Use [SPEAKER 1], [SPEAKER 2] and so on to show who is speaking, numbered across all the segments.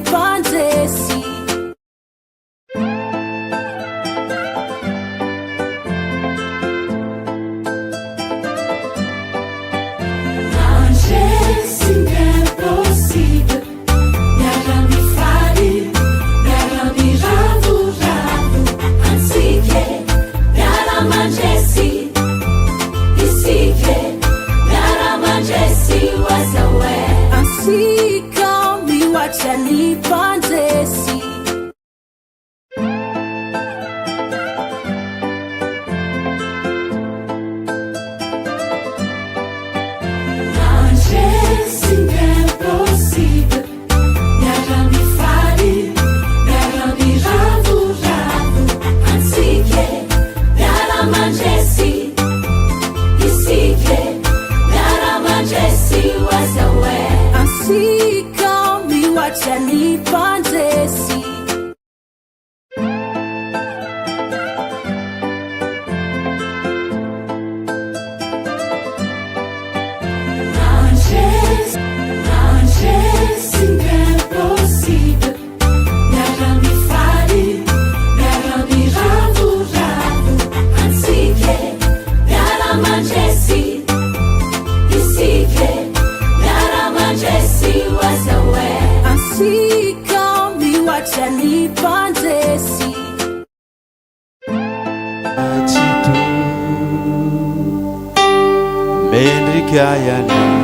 [SPEAKER 1] mpandresy. Mandresy ny impossible, miara-mifaly, miara-miravoravo, antsika e, miara-mandresy, isika e, miara-mandresy, oazaoe. Antsika mihoatra ny mpandresy. Mandresy ny impossible, miara-mifaly, miara-miravoravo, antsika e, miara-mandresy, isika e, miara-mandresy, oazaoe. Antsika mihoatra ny mpandresy. Mandresy, mandresy ny impossible, miara-mifaly, miara-miravoravo, antsika e, miara-mandresy, isika e, miara-mandresy, oazaoe. Antsika mihoatra ny mpandresy.
[SPEAKER 2] Tsitoha, mendrika ianao,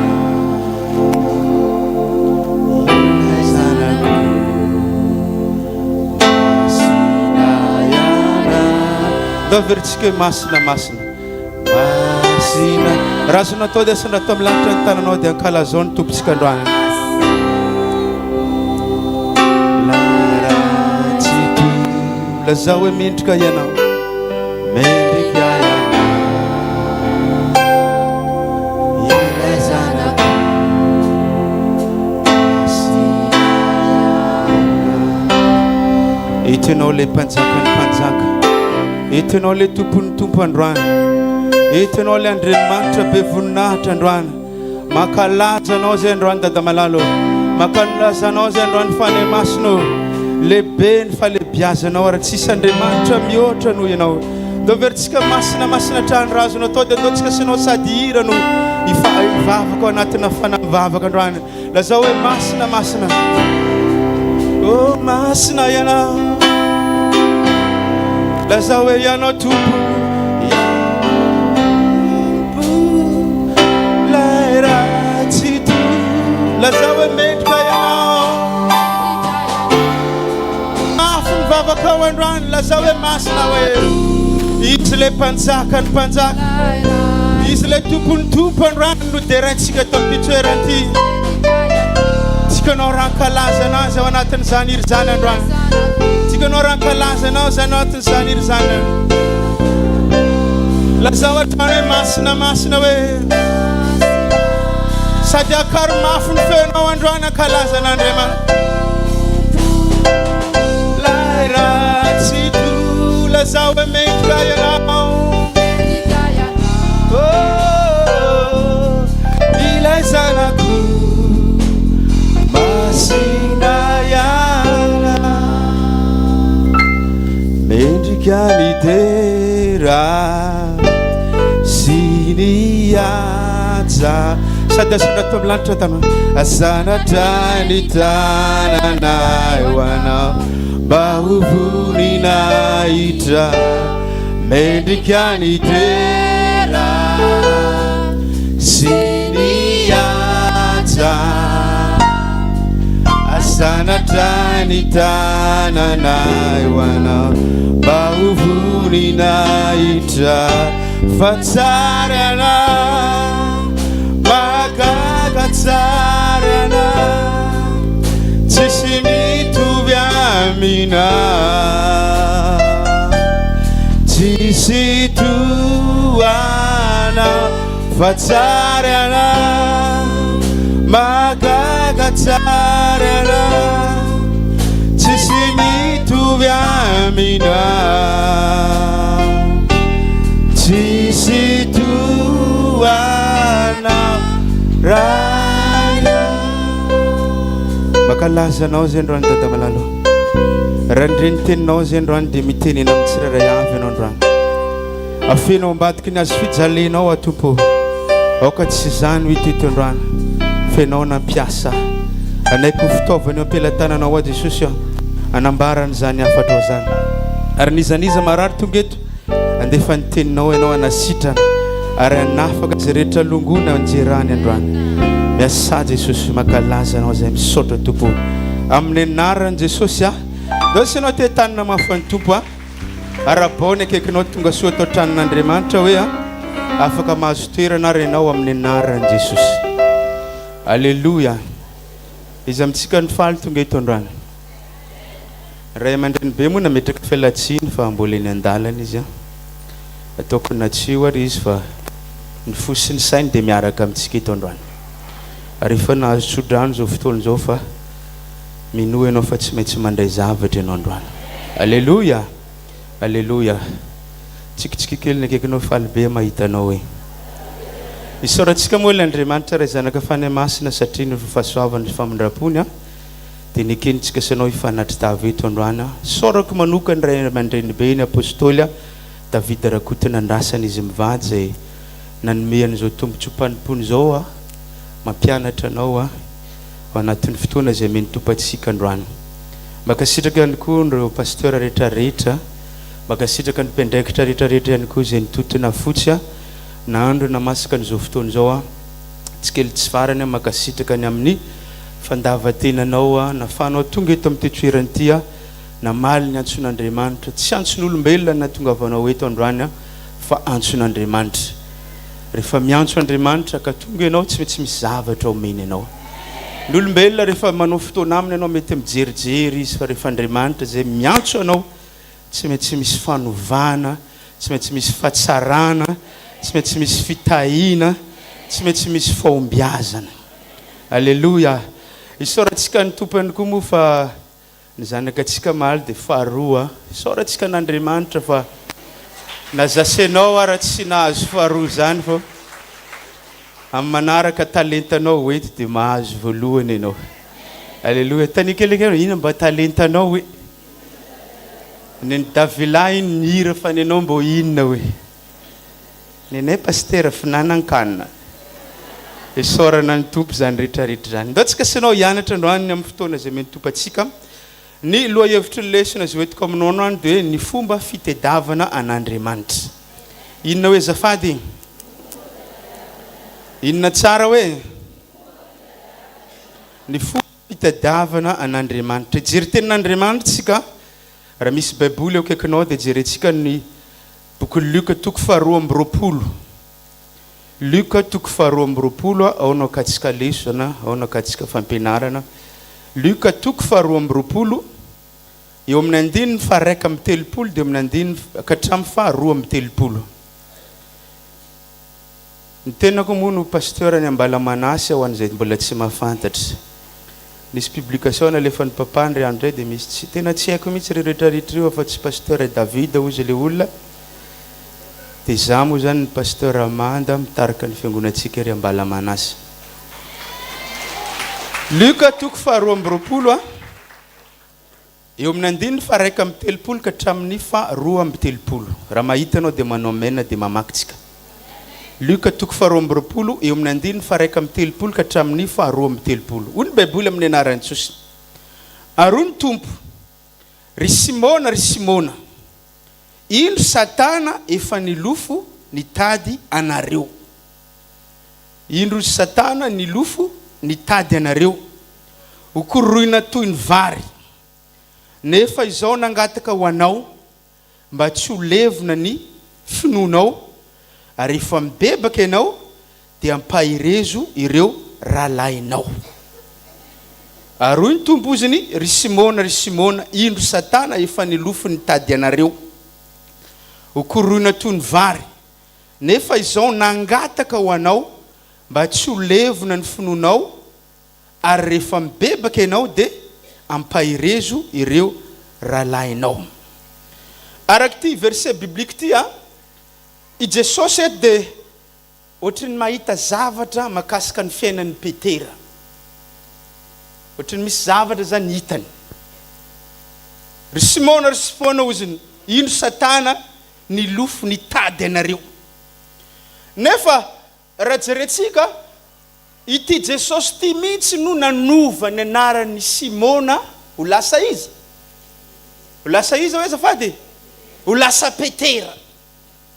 [SPEAKER 2] ilay zanako, masina ianao. Ndao averintsika hoe masina, masina. Masina. Raha azonao atao dia asandrato amin'ny lanitra ny tananao dia ankalazao ny Tompontsika androany. Laratsito. Lazao hoe mendrika ianao. Mendrika ianao. Ilay zanako. Masina ianao. Eto ianao ilay mpanjakan'ny mpanjaka. Eto ianao ilay Tompon'ny Tompo androany. Eto ianao ilay Andriamanitra be voninahitra androany. Mankalaza anao izay androany Dada Malala ô. Mankalaza anao izay androany Fanahy Masina ô. Lehibe ny fahalehibiazanao ary tsisy Andriamanitra mihoatra noho ianao. Ndao verintsika masina masina hatrany raha azonao atao dia ndao tsika sy ianao sady hihira no hivavaka ao anatina fanahy mivavaka androany. Lazao hoe masina masina. Oh masina ianao. Lazao hoe ianao Tompo. Tompo lay ratsy to. Lazao hoe mendrika ianao. Mafy ny vavakao androany, lazao hoe masina hoe Izy ilay mpanjaka ny mpanjaka, Izy ilay tompon'ny tompo androany no deraintsika eto amin'ity toerana ity. Tiako anao raha ankalaza anao azy ao anatin'izany hira izany androany. Tiako anao raha ankalaza anao azy ao anatin'izany hira izany. Lazao hatrany hoe masina masina hoe sady akaro mafy ny feonao androany ankalaza an'Andriamanitra. Lay ratsy to lazao hoe mendrika ianao. Oh, ilay zanako masina ianao. Mendrika ny dera sy ny haja. Sady asandrato amin'ny lanitra tanana. Asandratra ny tanana ho anao mba ho voninahitra. Mendrika ny dera sy ny haja. Asandratra ny tananay ho anao mba ho voninahitra fa tsara ianao, mahagaga tsara ianao, tsisy mitovy aminao, tsisy toa anao fa tsara ianao. Mahagaga tsara ianao, tsisy mitovy aminao, tsisy toa anao Ray. Mankalaza Anao izay androany Dada malala o. Raha nindre ny teninao izay androany dia mitenena amin'ny tsirairay avy Ianao androany. Afeno ao ambadiky ny hazo fijalianao aho Tompo o. Aoka tsy izany ho hita eto androany fa Ianao nampiasa anay ho fitaovana eo am-pelatananao aho Jesosy o. Hanambara an'izany hafatrao izany. Ary n'iza n'iza marary tonga eto Handefa ny teninao ianao hanasitrana ary hanafaka izay rehetra longona anjerany androany. Miasà Jesosy, mankalaza anao izay misaotra Tompo. Amin'ny anaran'i Jesosy ah. Ndao sy ianao te tanana mafy an'ny Tompo ah. Arabao ny akaikinao tonga soa ato an-tranon'Andriamanitra hoe ah. Afaka mahazo toerana ary ianao amin'ny anaran'i Jesosy. Aleloia. Iza amintsika no faly tonga eto androany? Ray aman-dreny be moa nametraka fialantsiny fa mbola eny an-dalana izy an. Ataoko na tsy io ary izy fa ny fo sy ny sainy dia miaraka amintsika eto androany. Ary efa nahazo tso-drano izao fotoana izao fa minoa ianao fa tsy maintsy mandray zavatra ianao androany. Aleloia! Aleloia! Tsikitsiky kely ny akaikinao faly be mahita anao e. Isaorantsika moa ilay Andriamanitra Ray Zanaka Fanahy Masina satria noho ny fahasoavany sy famindram-pony an. Dia nekentsika sy anao hifanatri-tava eto androany aho. Isaorako manoka ny ray aman-drenibe ny Apostoly David Rakotonandrasana izy mivady izay nanome an'izao tombontsoam-panompoana izao aho mampianatra anao aho ao anatin'ny fotoana izay omen'ny Tompo antsika androany. Mankasitraka ihany koa ireo Pasteur rehetra rehetra, mankasitraka ny mpiandraikitra rehetra rehetra ihany koa izay nitontona fotsy aho na andro na masaka an'izao fotoana izao aho. Tsy kely tsy farany aho mankasitraka ny amin'ny fandavan-tenanao aho nafahanao tonga eto amin'ity toerana ity aho namaly ny antson'Andriamanitra. Tsy antson'olombelona no nahatongavanao eto androany aho fa antson'Andriamanitra. Rehefa miantso Andriamanitra ka tonga ianao tsy maintsy misy zavatra omeny anao. Ny olombelona rehefa manao fotoana aminy ianao mety mijerijery izy fa rehefa Andriamanitra izay miantso anao Tsy maintsy misy fanovana, tsy maintsy misy fahatsarana, tsy maintsy misy fitahiana, tsy maintsy misy fahombiazana. Aleloia! Isaorantsika ny Tompo ihany koa moa fa ny zanakatsika maly dia faharoa. Isaorantsika an'Andriamanitra fa na zasenao ara tsy nahazo faharoa izany fa amin'ny manaraka talentanao ho ento dia mahazo voalohany ianao. Aleloia! Tania kely akeo, inona mba talentanao hoe? Nen'i Davila iny nihira fa nenao mbô inona hoe? Nenay Pasitera finanan-kanina. Isaorana ny Tompo izany rehetra rehetra izany. Ndao tsika sy ianao hianatra androany amin'ny fotoana izay omen'ny Tompo antsika. Ny lohahevitry ny lesona izay hoentiko aminao androany dia hoe ny fomba fitedavana an'Andriamanitra. Inona hoe azafady? Inona tsara hoe? Ny fomba Fitadiavana an'Andriamanitra. Hijery tenin'Andriamanitra isika. Raha misy Baiboly eo akaikinao dia jerentsika ny bokin'i Lioka toko faharoa amby roapolo. Lioka toko faharoa amby roapolo, ao no akantsika lesona, ao no akantsika fampianarana. Lioka toko faharoa amby roapolo, eo amin'ny andininy faha-31 dia eo amin'ny andininy ka hatramin'ny faha-32. Ny tenako moa no pasteur any Ambalamanasy ho an'izay mbola tsy mahafantatra. Nisy publication nalefan'i papa ndry andro indray dia misy tsy tena tsy haiko mihitsy ireo rehetra rehetra ireo afa tsy pasteur David hozy ilay olona dia izaho moa izany ny pasteur Amanda mitarika ny fiangonantsika ery Ambalamanasy. Luka toko faha 22 a. Eo amin'ny andininy faha-31 ka hatramin'ny faha-32. Raha mahita ianao dia manao amen dia mamaky tsika. Lioka toko faha-22, eo amin'ny andininy faha-31 ka hatramin'ny faha-32. Hoy ny Baiboly amin'ny anaran'i Jesosy, Ary hoy ny Tompo, Ry Simona, ry Simona, indro Satana efa nilofo nitady anareo. Indro Satana nilofo nitady anareo. Ho kororoina toy ny vary. Nefa izao nangataka ho anao mba tsy ho levona ny finoanao, ary rehefa mibebaka ianao dia ampaherezo ireo rahalahinao. Ary hoy ny Tompo oziny, Ry Simona, ry Simona, indro Satana efa nilofo nitady anareo, ho kororoina toy ny vary, nefa izao nangataka ho anao mba tsy ho levona ny finoanao, ary rehefa mibebaka ianao dia ampaherezo ireo rahalahinao. Araka ity verset biblique ity a, i Jesosy eto dia ohatry ny mahita zavatra makasika ny fiainan'i Petera. Ohatran'ny misy zavatra zany hitany. Ry Simona, ry Sifona, hozy, indro Satana nilofo nitady anareo. Nefa raha jerentsika, ity Jesosy ity mihitsy no nanova ny anaran'i Simona ho lasa iza? Ho lasa iza hoe azafady? Ho lasa Petera.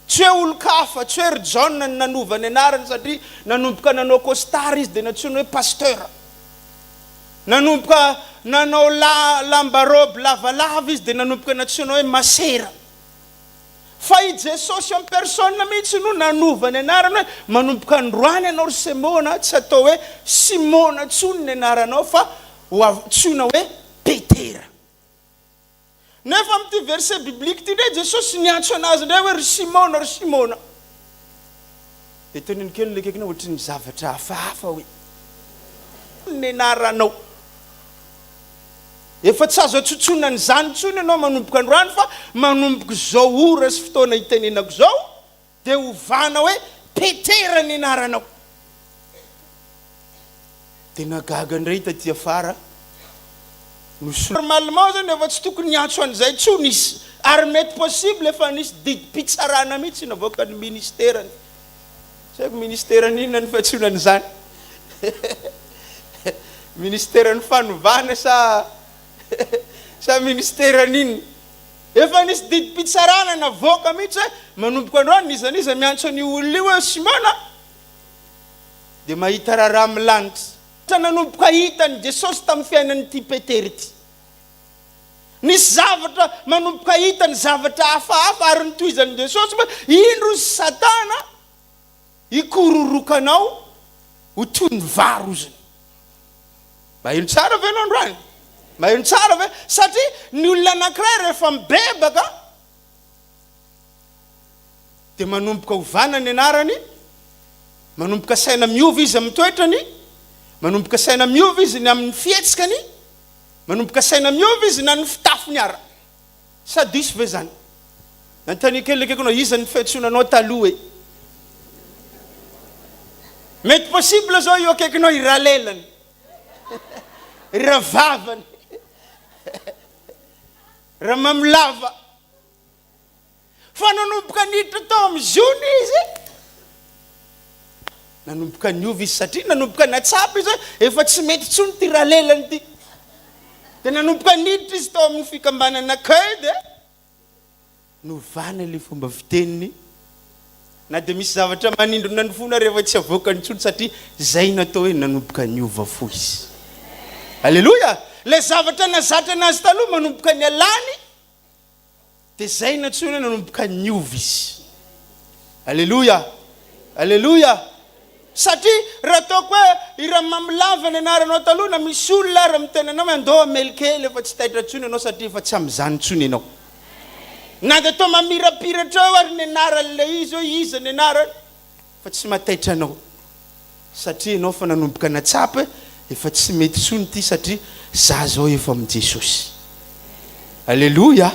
[SPEAKER 2] Tsy hoe olon-kafa, tsy hoe ry Jaona no nanova ny anarany satria nanomboka nanao costard izy dia nantsoina hoe pasteur. Nanomboka nanao la lamba robe lavalava izy dia nanomboka nantsoina hoe masera. Fa i Jesosy en personne mihitsy no nanova ny anarany hoe manomboka androany ianao ry Semona tsy atao hoe Simona intsony ny anaranao fa ho antsoina hoe Petera. Nefa amin'ity verset biblique ity indray Jesosy niantso anazy indray hoe ry Simona, ry Simona. Dia teneno kely ilay akaikinao ohatry ny zavatra hafahafa hoe ny anaranao. Efa tsy azo atsotsoina an'izany intsony ianao manomboka androany fa manomboka izao ora sy fotoana itenenako izao Dia ovana hoe Petera ny anaranao. Dia nagaga indray taty afara, nosoloina. Normalement zany efa tsy tokony hiantso an'izay intsony izy, ary mety possible efa nisy didim-pitsarana mihitsy navoakan'ny ministerany. Tsy haiko ministeran'ny inona ny fiantsoana an'izany. Ministeran'ny fanovana sa sa ministeran'ny inona? Efa nisy didim-pitsarana navoaka mihitsy hoe manomboka androany n'iza n'iza miantso an'io olona io hoe Simona dia mahita raharaha amin'ny lanitra. Nanomboka hitan'i Jesosy tamin'ny fiainan'ity Petera ity. Nisy zavatra manomboka hitany zavatra hafahafa ary notohizan'i Jesosy hoe indro Satana hikororoka anao ho toy ny vary ozona. Maheno tsara ve ianao androany? Maheno tsara ve? Satria ny olona anankiray rehefa mibebaka dia manomboka ovana ny anarany, manomboka saina miova izy amin'ny toetrany, manomboka saina miova izy ny amin'ny fihetsikany, manomboka saina miova izy na ny fitafiny ara. Sa diso ve zany? Anontanio kely akaiky anao, iza ny fiantsoana anao taloha e? Mety possible zao io akaikinao i ralelany, i ravavany, ramamolava. Fa nanomboka niditra tao amin'ny zony izy, nanomboka niova izy satria nanomboka natsapa izy hoe efa tsy mety intsony ity ralelany ity. Dia nanomboka niditra izy tao amin'ny fikambanana Accueil dia novana ilay fomba fiteniny na dia misy zavatra manindrona ny fony ary efa tsy avoakany intsony satria izay no atao hoe nanomboka niova fo izy. Aleloia! Ilay zavatra nazatra anazy taloha manomboka nialany. Dia zay nantsoina nanomboka niova izy. Aleloia! Aleloia! Satria raha ataoko hoe i Ramamilava ny anaranao taloha na misy olona ary miteny anao hoe andao hamely kely efa tsy taitra intsony ianao satria efa tsy amin'izany intsony ianao. Na dia atao mamirapiratra eo ary ny anaran'ilay izy hoe iza ny anarany fa tsy mahataitra anao. Satria ianao efa nanomboka natsapa hoe efa tsy mety intsony ity satria za zao efa amin'i Jesosy. Aleloia!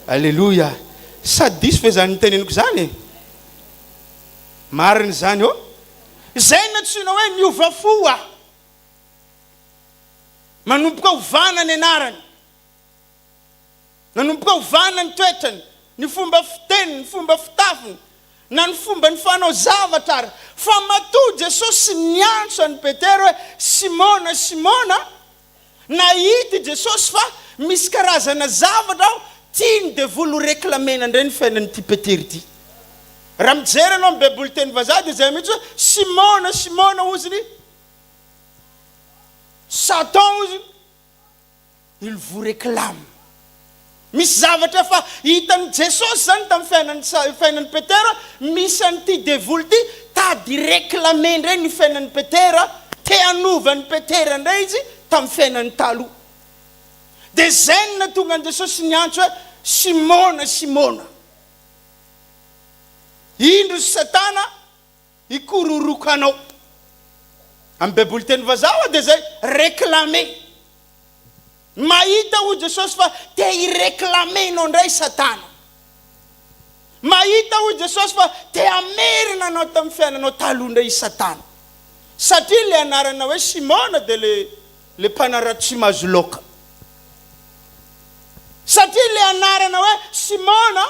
[SPEAKER 2] Aleloia! Sa diso ve zany niteneniko zany e? Marina izany ô? Izay no antsoina hoe niova fo aho. Manomboka ovana ny anarany. Nanomboka ovana ny toetrany, ny fomba fiteniny, ny fomba fitafiny, na ny fombany fanao zavatra ary. Fa matoa Jesosy niantso an'i Petera hoe, Simona, Simona, nahita i Jesosy fa misy karazana zavatra ao tian'ny devoly ho reclamer-na indray ny fiainan'ity Petera ity. Raha mijery ianao amin'ny Baiboly teny vazaha dia izay mihitsy hoe, Simona, Simona, hozy ny Satan, hozy. Il vous réclame. Misy zavatra efa hitan'i Jesosy izany tamin'ny fiainan'i fiainan'i Petera, misy an'ity devoly ity tady hi-réclamer indray ny fiainan'i Petera, te hanova an'i Petera indray izy tamin'ny fiainany taloha. Dia izay no nahatonga an'i Jesosy niantso hoe, Simona, Simona, indro Satana Hikororoka anao. Amin'ny baiboly teny vazaha hoa dia zay, reclamer. Mahita hoy Jesosy fa te hi-reclamer anao indray satana. Mahita hoy Jesosy fa te hamerina anao tamin'ny fiainanao taloha indray i satana. Satria ilay anarana hoe Simona dia le. Le mpanarato tsy mahazo laoka. Satria le anarana hoe Simona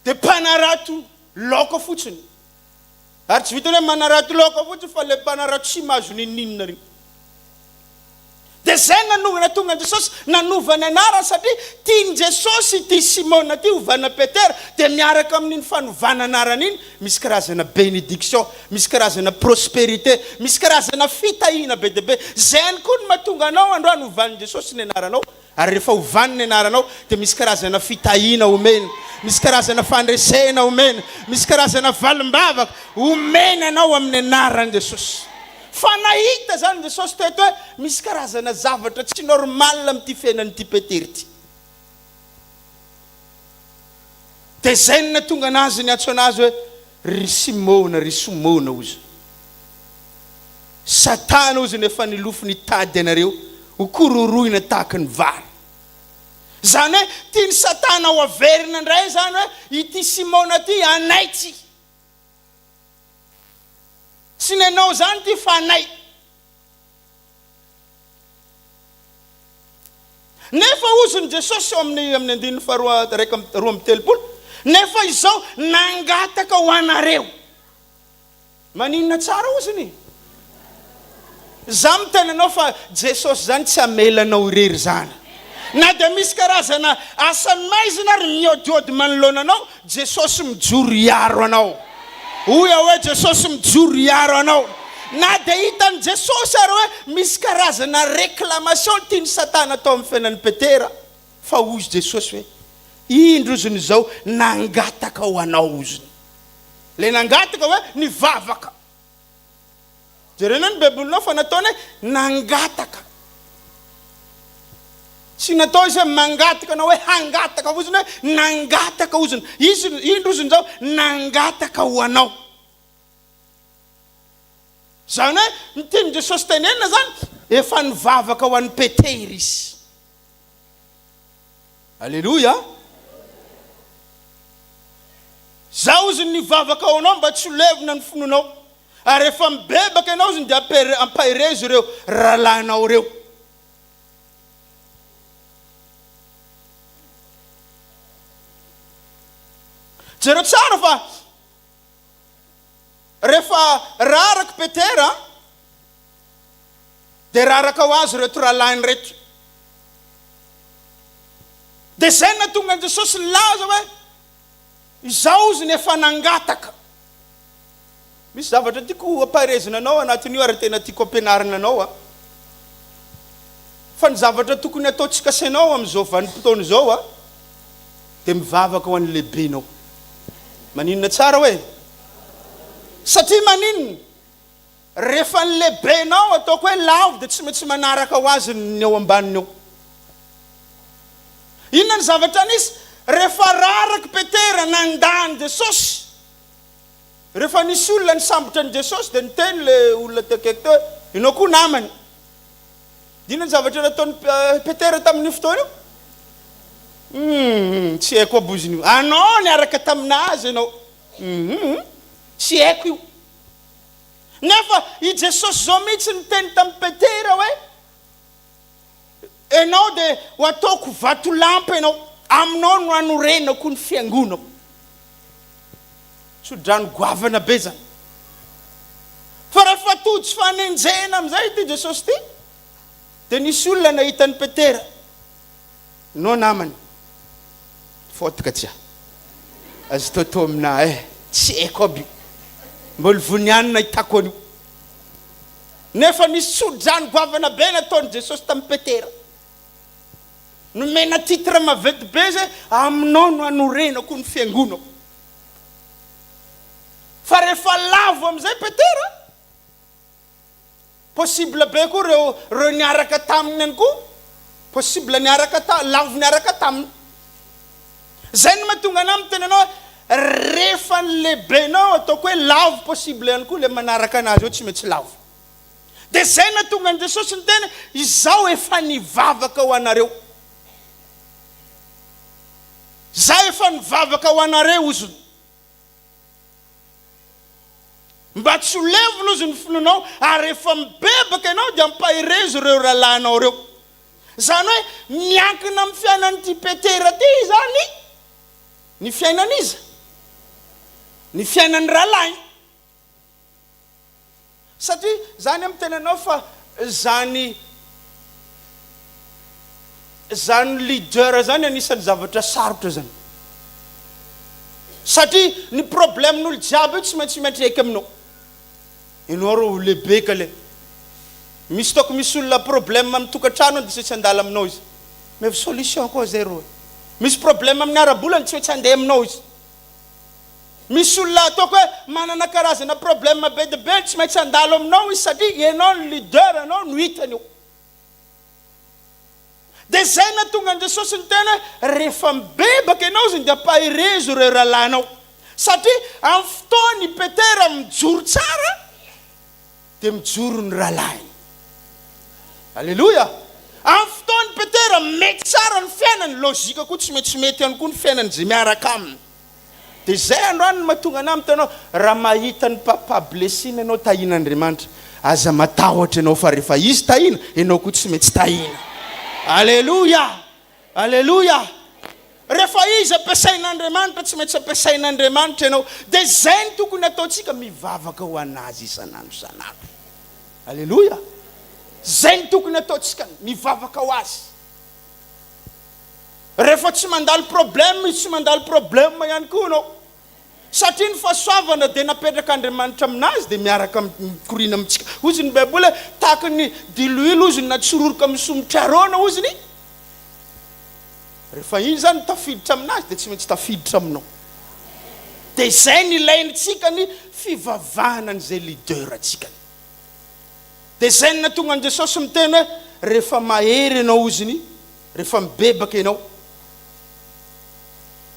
[SPEAKER 2] dia mpanarato laoka fotsiny. Ary tsy vitan'ny hoe manarato laoka fotsiny fa le mpanarato tsy mahazo n'inon'inona reo. Dia zay no nahatonga an'i Jesosy nanova ny anarany satria tian'i Jesosy ity Simona ity hovana Petera, dia miaraka amin'iny fanovana anarana iny misy karazana bénédiction, misy karazana prospérité, misy karazana fitahiana be dia be. Zay ihany koa no mahatonga anao androany hovan'i Jesosy ny anaranao. Ary rehefa ovany ny anaranao dia misy karazana fitahiana omena, misy karazana fandresena omena, misy karazana valim-bavaka omena anao amin'ny anaran'i Jesosy. Fa nahita izany Jesosy teto hoe misy karazana zavatra tsy normal amin'ity fiainan'ity Petera ity. Dia izay no nahatonga an'azy niantso an'azy hoe ry Simona, ry Somona ozy. Satana ozy no efa nilofo nitady anareo ho kororohina tahaka ny vary. Izany hoe tian'i Satana ho averina indray izany hoe ity Simona ity anay tsy. Tsy ny anao izany ity fa anay. Nefa ozon'i Jesosy eo amin'ny amin'ny andininy faharoa 32, nefa izao nangataka ho anareo. Maninona tsara ozony e? Za miteny anao fa Jesosy zany tsy hamela anao irery zany. Na dia misy karazana asan'ny maizina ary miodiody manoloana anao, Jesosy mijoro hiaro anao. Hoy aho hoe Jesosy mijoro hiaro anao. Na dia hitan'i Jesosy ary hoe misy karazana réclamation tian'i Satana atao amin'ny fiainan'i Petera, fa hoy Jesosy hoe, Indro ozony izao nangataka ho anao ozony. Ilay nangataka hoe nivavaka. Jerena ny baibolinao fa nataony hoe nangataka. Tsy natao izy hoe mangataka na hoe hangataka fotsiny hoe nangataka ozona. Izy indro ozona izao nangataka ho anao. Izany hoe ny tian'i Jesosy tenenina izany efa nivavaka ho an'i Petera izy. Aleloia! Zaho ozony nivavaka ho anao mba tsy ho levona ny finoanao. Ary rehefa mibebaka ianao ozony dia ampaherezo ireo rahalahinao ireo. Jereo tsara fa rehefa raraka Petera dia raraka ho azy ireto rahalahiny ireto. Dia izay no nahatonga an'i Jesosy nilaza hoe, Izaho hozy no efa nangataka. Misy zavatra tiako hampaherezina anao anatin'io ary tena tiako hampianarina anao an. Fa ny zavatra tokony hataontsika sy ianao amin'izao vanim-potoana izao an, dia mivavaka ho an'ny lehibenao. Maninona tsara hoe? Satria maninona? Rehefa ny lehibenao ataoko hoe lavo dia tsy maintsy manaraka ho azy ny ao ambaniny ao. Inona ny zavatra nisy? Rehefa raraky Petera nandà an'i Jesosy, rehefa nisy olona nisambotra an'i Jesosy dia niteny ilay olona teo akaiky teo hoe, ianao koa namany. Dia inona ny zavatra nataon'i Petera tamin'io fotoana io? Hum, tsy haiko abozina io. Anao niaraka tamin'azy ianao. Hum, tsy haiko io. Nefa i Jesosy izao mihitsy niteny tamin'i Petera hoe, Ianao dia ho ataoko vatolampy ianao, aminao no hanorenako ny fiangonako. Tsodrano goavana be izany. Fa rehefa tojo fanenjehana amin'izay ity Jesosy ity, dia nisy olona nahita an'i Petera. No namany. Fotaka tsia. Aza atao aminà eh. Tsy haiko aby io. Mbola vao niany nahitako an'io. Nefa nisy tso-drano goavana be nataon'i Jesosy tamin'i Petera. Nomena titre maventy be izy hoe aminao no hanorenako ny fiangonako. Fa rehefa lavo amin'izay Petera, Possible be koa reo reo niaraka taminy ihany koa possible niaraka ta lavo niaraka taminy. Zay no mahatonga anah miteny anao hoe refa ny lehibenao ataoko hoe lavo possible ihany koa le manaraka anazy eo tsy maintsy lavo. De zay nahatonga an'i Jesosy niteny izaho efa nivavaka ho anareo. Za efa nivavaka ho anareo ozony. Mba tsy ho levona ozy ny finoanao, ary rehefa mibebaka ianao dia ampaherezo ireo rahalahinao ireo. Izany hoe miankina amin'ny fiainan'ity Petera ity izany ny fiainan'iza? Ny fiainan'ny rahalahiny. Satria zany amin'ny tenanao fa zany zany leader zany anisan'ny zavatra sarotra zany. Satria ny problème n'olo jiaby io tsy maintsy miantraika aminao. Enao rô lehibe ka le. Misy taoko misy olona problème amin'ny tokantrano dia tsy maintsy handalo aminao izy. Mevy solution koa zay rô. Misy problème amin'ny ara-bolany tsy maintsy handeha aminao izy. Misy olona ataoko hoe manana karazana problème be dia be tsy maintsy handalo aminao izy satria ianao no leader, ianao no hitany eo. Dia izay nahatonga an'i Jesosy niteny hoe rehefa mibebaka ianao izy dia ampaherezo ireo rahalahinao. Satria amin'ny fotoany i Petera mijoro tsara dia mijoro ny rahalahiny. Aleloia! Amin'ny fotoan'i Petera mety tsara ny fiainany, logique koa tsy maintsy mety ihany koa ny fiainan'izay miaraka aminy. Dia izay androany no mahatonga anah miteny hoe raha mahita an'i Papa Blessing ianao tahian'Andriamanitra, aza matahotra ianao fa rehefa izy tahiana, ianao koa tsy maintsy tahiana. Aleloia! Aleloia! Rehefa izy ampiasain'Andriamanitra, tsy maintsy ampiasain'Andriamanitra ianao. Dia izay no tokony hataontsika, mivavaka ho an'Azy isan'andro isan'andro. Aleloia! Izay no tokony hataontsika, mivavaka ho Azy. Rehefa tsy mandalo problème izy, tsy mandalo problème ihany koa ianao. Satria ny fahasoavana dia napetrak'Andriamanitra aminazy dia miaraka mikoriana amintsika. Hozy ny Baiboly hoe, tahaka ny diloilo hozy ny natsororoka amin'ny somotr'i Arona hozy ny. Rehefa iny izany tafiditra aminazy dia tsy maintsy tafiditra aminao. Dia izay no ilaintsika ny fivavahana an'izay leader antsika. Dia izay no nahatonga an'i Jesosy miteny hoe, rehefa mahery ianao hozy ny, rehefa mibebaka ianao,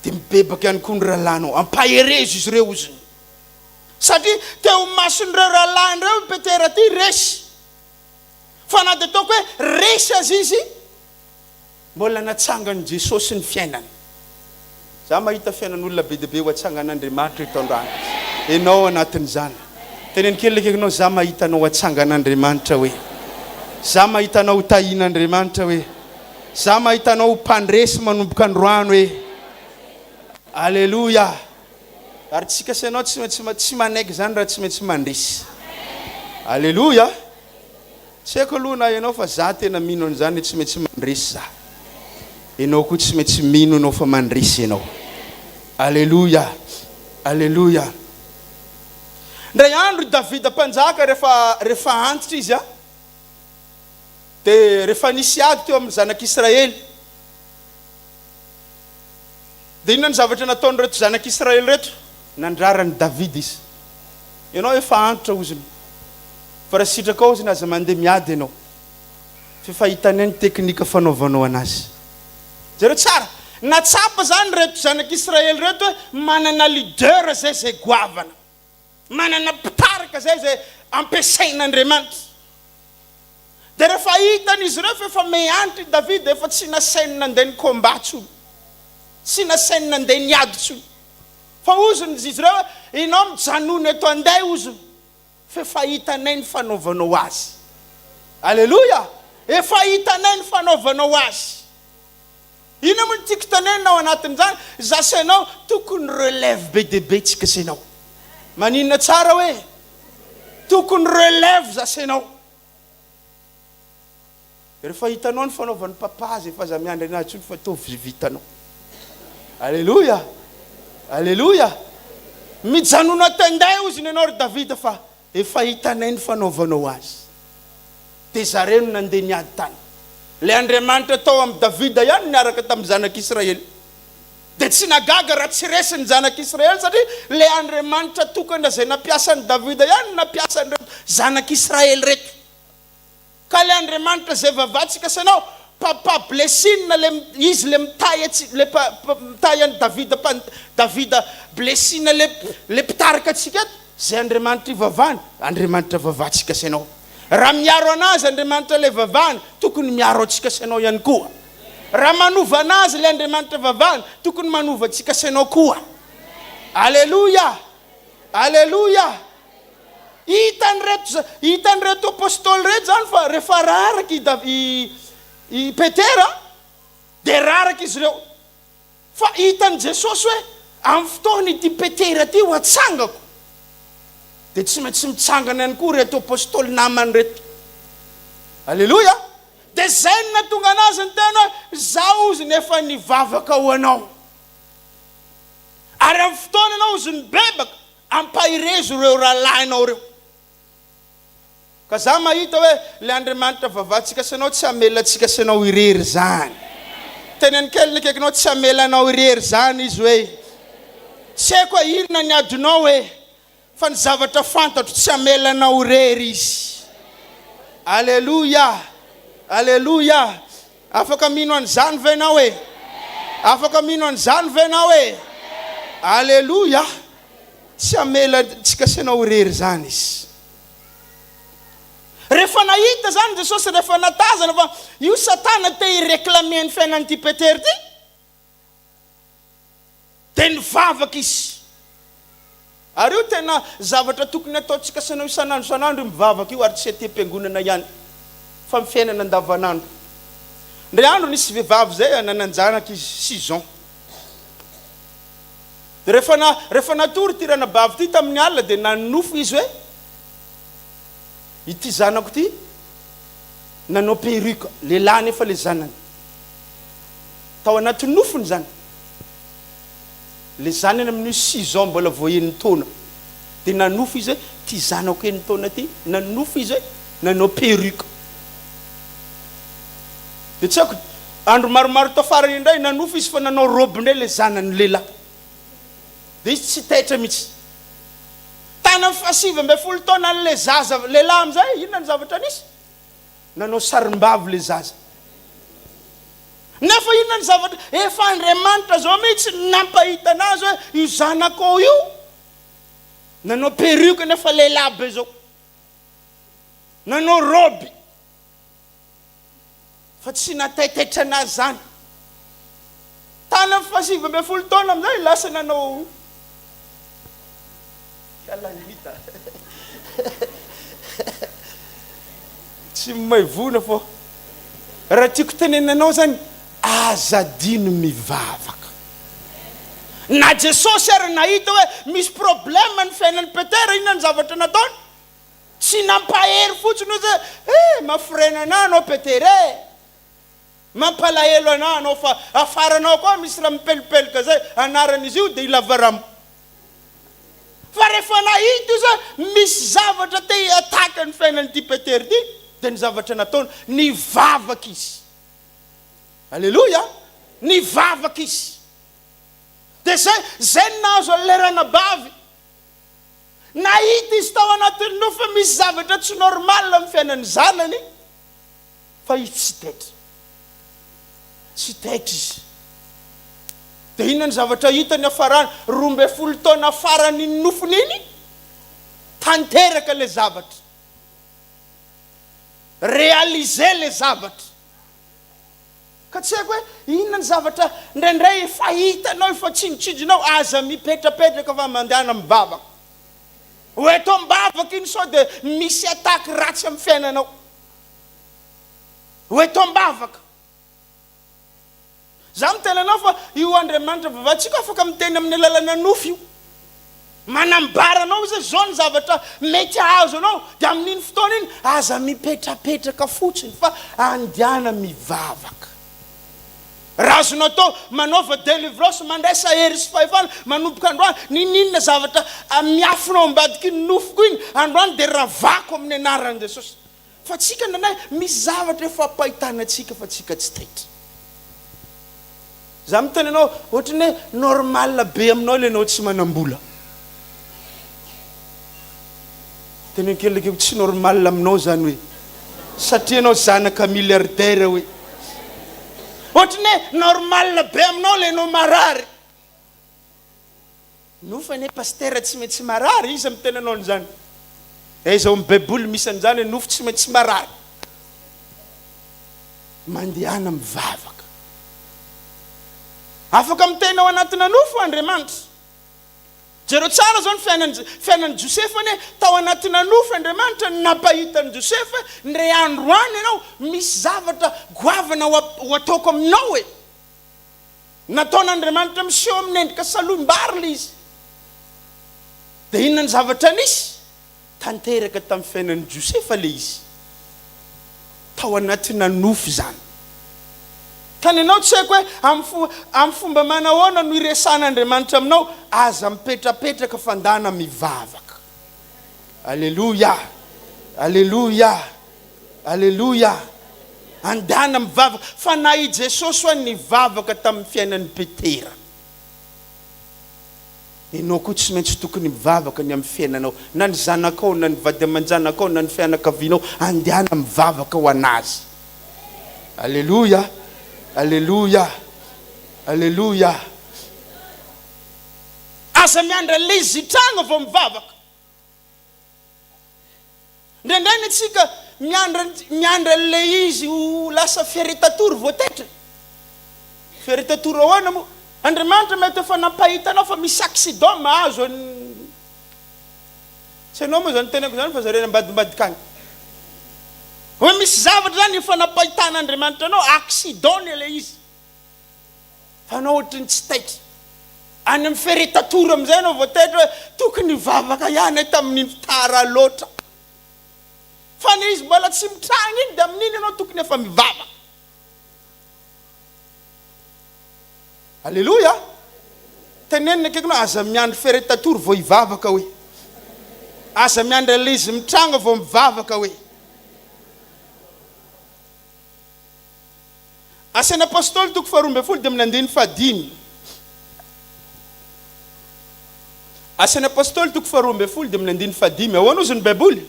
[SPEAKER 2] Dia mibebaka ihany koa ny rahalahinao. Ampaherezo izy ireo, hozy ny. Satria teo imason'ireo rahalahiny ireo i Petera ity resy. Fa na dia ataoko hoe resy aza izy, mbola natsangan'i Jesosy ny fiainany. Za mahita fiainan'olona be dia be ho atsangan'Andriamanitra eto androany. Ianao anatin'izany. Teneno kely ilay akaikinao, za mahita anao atsangan'Andriamanitra hoe. Za mahita anao ho tahian'Andriamanitra hoe. Za mahita anao ho mpandresy manomboka androany hoe Aleloia! Ary tsika sy ianao tsy maintsy tsy manaiky izany raha tsy maintsy mandresy. Aleloia! Tsy haiko aloha na ianao fa za tena mino an'izany hoe tsy maintsy mandresy za. Ianao koa tsy maintsy mino ianao fa mandresy ianao. Aleloia! Aleloia! Indray andro i Davida mpanjaka rehefa rehefa antitra izy a, Dia rehefa nisy ady teo amin'ny zanak'Israely, dia inona ny zavatra nataon'ireto zanak'Israely ireto? Nandrara an'i Davida izy. Ianao efa antitra ozona, fa raha sitrakao ozona aza mandeha miady ianao, fa efa hitanay ny teknika fanaovanao anazy. Jereo tsara, natsapa izany ireto zanak'Israely ireto hoe manana leader izay izay goavana. Manana mpitarika izay izay ampiasain'Andriamanitra. Dia rehefa hitan'izy ireo fa efa mehanitra i Davida, efa tsy nasainy nandeha ny combat intsony, tsy nasainy nandeha niady intsony. Fa hozony izy ireo hoe, ianao mijanona eto andeha hozony, fa efa hitanay ny fanaovanao azy. Aleloia! Efa hitanay ny fanaovanao azy. Inona moa no tiako tenenina ao anatin'izany? Za sy ianao tokony relève be dia be tsika sy ianao. Maninona tsara hoe tokony relève za sy ianao. Rehefa hitanao ny fanaovan'ny papa azy efa aza miandry anazy intsony fa ataovy vitanao. Aleloia! Aleloia! Mijanona tenday hozy ny anao ry Davida fa Efa hitanay ny fanaovanao azy. Dia zareo no nandeha niady tany. Ilay Andriamanitra tao amin'i Davida ihany no niaraka tamin'ny zanak'Israely. Dia tsy nagaga raha tsy resy ny zanak'Israely satria ilay Andriamanitra tokana izay nampiasa an'i Davida ihany no nampiasa an'ireto zanak'Israely ireto. Ka le Andriamanitra zay vavatsika sy anao papa blessing le izy le mitahy atsi le mitahy an'i Davida mpan Davida blessing le le mpitarika atsika eto zay Andriamanitra ivavahana Andriamanitra vavatsika sy anao raha miaro anazy Andriamanitra le vavahana tokony miaro atsika sy anao ihany koa raha manova anazy le Andriamanitra vavahana tokony manova atsika sy anao koa Aleloia Aleloia. Hitan'ireto hitan'ireto apostoly ireto izany fa rehefa raraka i Dav- i i Petera dia raraka izy ireo. Fa hitan'i Jesosy hoe amin'ny fotoana ity Petera ity ho atsangako dia tsy maintsy mitsangana ihany koa ireto apostoly namany ireto. Aleloia! Dia izay no nahatonga anazy niteny hoe, Izaho hozy no efa nivavaka ho anao. Ary amin'ny fotoana ianao hozy nibebaka, ampaherezo ireo rahalahinao ireo. Ka za mahita hoe le Andriamanitra vavatsika sy anao tsy hamela antsika sy anao irery zany. Teneno kely ny akaikinao tsy hamela anao irery zany izy hoe. Tsy haiko hoe inona ny adinao e. Fa ny zavatra fantatro tsy hamela anao irery izy. Aleloia! Aleloia! Afaka mino an'izany ve ianao e? Afaka mino an'izany ve ianao e? Aleloia! Tsy hamela antsika sy anao irery izany Izy. Rehefa nahita izany Jesosy, rehefa natazana fa io Satana te hi-reclamer ny fiainan'ity Petera ity, dia nivavaka izy. Ary io tena zavatra tokony hataontsika sy anao isan'andro isan'andro io mivavaka io ary tsy aty am-piangonana ihany fa amin'ny fiainana andavanandro. Indray andro nisy vehivavy izay nanan-janaka izy, six ans. Dia rehefa na, rehefa natory ity ranabavy ity tamin'ny alina dia nanonofy izy hoe ity zanako ity nanao perruque, lehilahy anefa ilay zanany. Tao anaty nofiny izany. Ilay zanany amin'io six ans mbola vao enin-taona. Dia nanofy izy hoe ity zanako enin-taona ity, nanofy izy hoe nanao perruque. Dia tsy haiko, andro maromaro tafara indray nanofy izy fa nanao robe indray ilay zanany lehilahy. Dia izy tsy taitra mihitsy. Tany amin'ny fahasivy ambin'ny folo taonan'ilay zaza lehilahy amin'izay, inona ny zavatra nisy? Nanao sarimbavy ilay zaza. Nefa inona ny zavatra, efa Andriamanitra izao mihitsy no nampahita anazy hoe io zanakao io nanao perruque nefa lehilahy be izao. Nanao robe. Fa tsy nataitaitra anazy izany. Tany amin'ny fahasivy ambin'ny folo taona amin'izay lasa nanao Kalanita. Tsy maivona fô. Raha tiako tenenina anao zany, aza adino mivavaka. Na Jesosy ary nahita hoe misy problème ny fiainan'i Petera, inona ny zavatra nataony? Tsy nampahery fotsiny ozy hoe, eh, mafirena anah anao Petera eh! Mampalahelo anah anao fa afaranao koa misy raha mipelipelika zay, anaran'izy io dia i Lavarambo. Fa rehefa nahita izy hoe misy zavatra te hi-attaque ny fiainan'ity Petera ity, dia ny zavatra nataony, nivavaka izy. Aleloia! Nivavaka izy. Dia zay, zay no nahazo an'ilay ranabavy. Nahita izy tao anatin'ny nofy fa misy zavatra tsy normal amin'ny fiainan'ny zanany fa izy tsy taitra. Tsy taitra izy. Dia inona ny zavatra hitany hafarany? 12 taona faran'iny nofiny iny, tanteraka ilay zavatra. Réalisé ilay zavatra. Ka tsy haiko hoe inona ny zavatra indraindray efa hitanao, efa tsinjotsinjonao, aza mipetrapetraka fa mandehana mivavaka. Ho eto am-bavaka iny sao dia misy attaque ratsy amin'ny fiainanao. Ho eto am-bavaka. Za miteny anao fa io Andriamanitra vavatsika afaka miteny amin'ny alalana nofy io. Manambara anao izy hoe zao ny zavatra mety hahazo anao dia amin'iny fotoana iny aza mipetrapetraka fotsiny fa andiana mivavaka. Raha azonao atao manaova delivrance mandraisa hery sy fahefana manomboka androany n'inon'inona zavatra miafina ao ambadik'iny nofiko iny androany dia ravako amin'ny anaran'i Jesosy. Fa tsika indraindray misy zavatra efa ampahitana antsika fa tsika tsy taitra. Za miteny anao ohatran'ny hoe normal be aminao ilay anao tsy manam-bola. Teneno kely hoe tsy normal aminao zany hoe satria ianao zanaka milliardaire hoe. Ohatran'ny hoe normal be aminao ilay anao marary. Nofy anie Pasitera tsy maintsy marary, iza miteny anao an'izany? Aiza ao amin'ny baiboly misy an'izany hoe nofy tsy maintsy marary? Mandehana mivavaka. Afaka miteny ao anatina nofy Andriamanitra. Jereo tsara izao ny fiainan'i fiainan'i Josefa anie, tao anatina nofy Andriamanitra no nampahita an'i Josefa hoe, ndre androany ianao misy zavatra goavana ho ho ataoko aminao e! Nataon'Andriamanitra miseho amin'ny endrika salohim-bary ilay izy. Dia inona ny zavatra nisy? Tanteraka tamin'ny fiainan'i Josefa ilay izy. Tao anatina nofy izany. Ka ny anao tsy haiko hoe amin'ny fo, amin'ny fomba manahoana no iresahan'Andriamanitra aminao, aza mipetrapetraka fa ndana mivavaka. Aleloia! Aleloia! Aleloia! Andana mivavaka. Fa na i Jesosy ho'a nivavaka tamin'ny fiainan'i Petera. Ianao koa tsy maintsy tokony mivavaka ny amin'ny fiainanao, na ny zanakao, na ny vady aman-janakao, na ny fianakavianao, andehana mivavaka ho an'azy. Aleloia! Aleloia! Aleloia! Aza miandry an'ilay izy hitranga vao mivavaka. Indraindray ny antsika miandry miandry an'ilay izy ho lasa fiaretatory vao taitra. Fiaretatory ahoana moa? Andriamanitra mety efa nampahita anao fa misy accident mahazo an'i Tsy ianao moa izany teneniko izany fa zareo any ambadimbadika any. Hoe misy zavatra izany efa nampahitan'Andriamanitra anao, accident ny ilay izy. Fa anao ohatry ny tsy taitra. Any amin'ny feretatory amin'izay ianao vao taitra hoe tokony hivavaka ihany aho tamin'iny tara loatra. Fa ny izy mbola tsy mitranga iny dia amin'iny ianao tokony efa mivavaka. Aleloia! Tenenina akaikinao, aza miandry feretatory vao hivavaka hoe. Aza miandry an'ilay izy mitranga vao mivavaka hoe. Asan'ny Apostoly toko faharoa ambin'ny folo dia amin'ny andininy fahadimy. Asan'ny Apostoly toko faharoa ambin'ny folo dia amin'ny andininy fahadimy. Ahoana hozy ny Baiboly?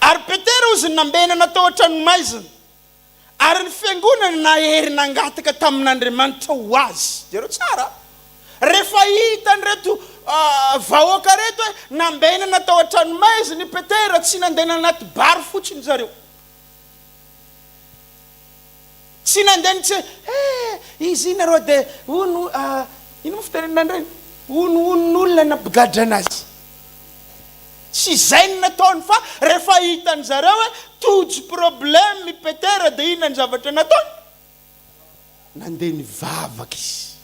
[SPEAKER 2] Ary Petera hozy nambenana tao an-tranomaizina, ary ny fiangonana nahery nangataka tamin'Andriamanitra ho azy. Jereo tsara. Rehefa hitan'ireto vahoaka ireto hoe nambenana tao an-tranomaizina i Petera, tsy nandeha nanaty bar fotsiny zareo. Tsy nandeha nitse eh izy iny arô de hono ah ino moa fitenenana an'ireny? Honohonon'olona nampigadra anazy. Tsy izay no nataony fa rehefa hitan-dry zareo hoe tojo problème i Petera de inona ny zavatra nataony? Nandeha nivavaka izy.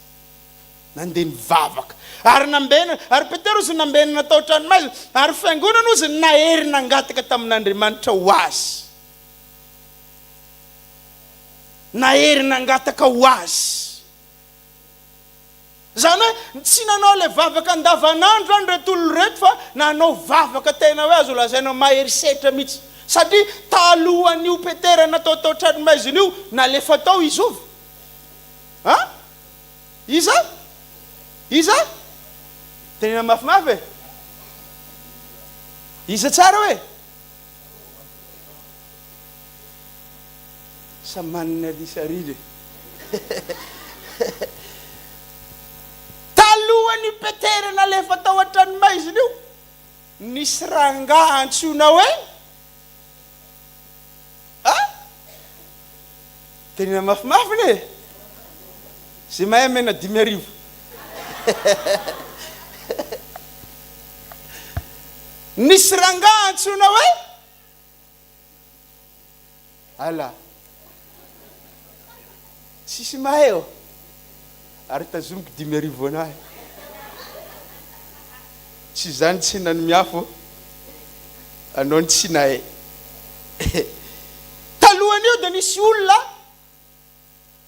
[SPEAKER 2] Nandeha nivavaka. Ary nambenana, ary Petera ozy nambenana tao an-tranomaizina, ary fiangonana ozy nahery nangataka tamin'Andriamanitra ho azy. Nahery nangataka ho azy. Izany hoe tsy nanao ilay vavaka andavanandro izany ireto olona ireto fa nanao vavaka tena hoe azo lazaina mahery setra mihitsy. Satria talohan'io Petera natao tao an-tranomaizina io, nalefa tao i zovy? An? Iza? Iza? Tenena mafimafy e! Iza tsara hoe? Samy manana risarila e! Talohan'io Petera nalefa tao an-tranomaizina io, nisy rangahy antsoina hoe A! Tenena mafimafy ne e! Ze mahay amena 5000. Nisy rangahy antsoina hoe Ala. Tsisy mahay ô. Ary tazomiko 5000 anahy. Tsy izany tsy nanomiafo ô. Anao ny tsy nahay. Talohan'io dia nisy olona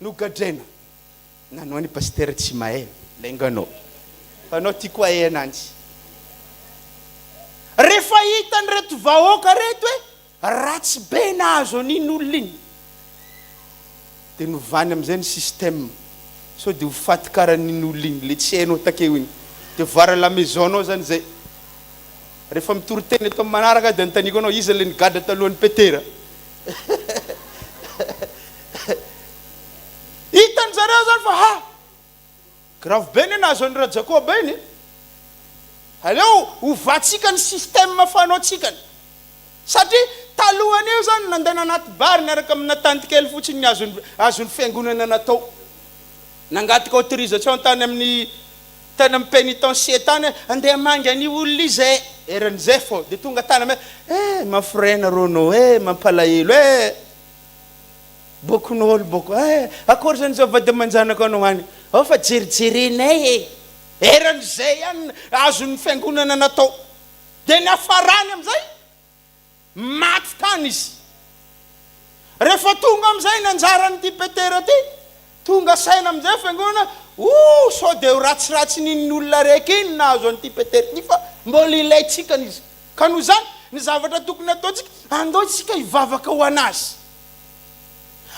[SPEAKER 2] nogadraina. Nanao ny pasitera tsy mahay lainganao. Fa anao tiako ahay ananjy. Rehefa hitan'ireto vahoaka reto hoe Ratsy be nahazo an'iny olona iny. Dia novany amin'izay ny système. Sao dia ho faty karan'iny olona iny, ilay tsy hainao takeo iny. Devoir à la maison nao zany izay. Rehefa mitory teny eto amin'ny manaraka aho dia anontaniako anao, iza ilay nigadra talohan'i Petera? Hitan-dry zareo zany fa ha! Grave be anie nahazo an'i Rajakoba iny e! Aleo ovatsika ny système fanaotsikany satria talohan'io zany nandeha nanaty bar niaraka amina tanty kely fotsiny ny azon'ny azon'ny fiangonana natao. Nangataka autorisation tany amin'ny. Tany amin'ny pénitencier tany hoe andeha hamangy an'io olona io zay, eran'izay fô dia tonga tany amizay, eh mafrena rô nao eh, mampalahelo eh, bokon'olo boko eh, akory zany zao vady aman-janako anao any, ao fa jerijerenay eh, eran'izay ihany azon'ny fiangonana natao, dia niafarany amizay. Maty tany izy. Rehefa tonga amin'izay ny anjaran'ity Petera ity, tonga saina amin'izay ny fiangonana, oh, sao dia ho ratsiratsin'iny olona araiky iny nahazo an'ity Petera ity fa mbola ilaintsika izy. Ka noho izany, ny zavatra tokony hataontsika, andao isika hivavaka ho an'azy.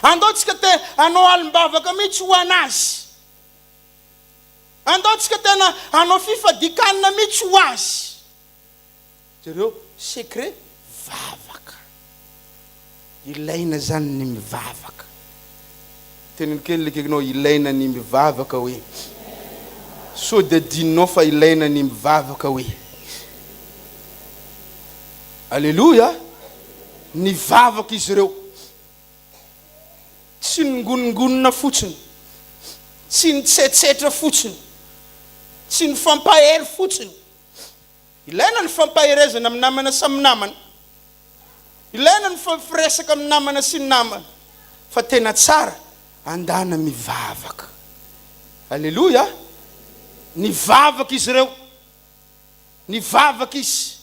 [SPEAKER 2] Andao tsika te hanao alim-bavaka mihitsy ho an'azy. Andao tsika tena hanao fifadian-kanina mihitsy ho azy. Jereo secret vavaka. Ilaina zany ny mivavaka. Teneno kely le akaikinao ilaina ny mivavaka hoe. Sao dia adinonao fa ilaina ny mivavaka hoe. Aleloia! Nivavaka izy ireo. Tsy ningonongonona fotsiny. Tsy nitsetsetra fotsiny. Tsy nifampahery fotsiny. Ilaina ny fampaherezana amin'ny namana samy namana. Ilaina ny firesaka amin'ny namana sy ny namana. Fa tena tsara andana mivavaka. Aleloia! Nivavaka izy ireo. Nivavaka izy.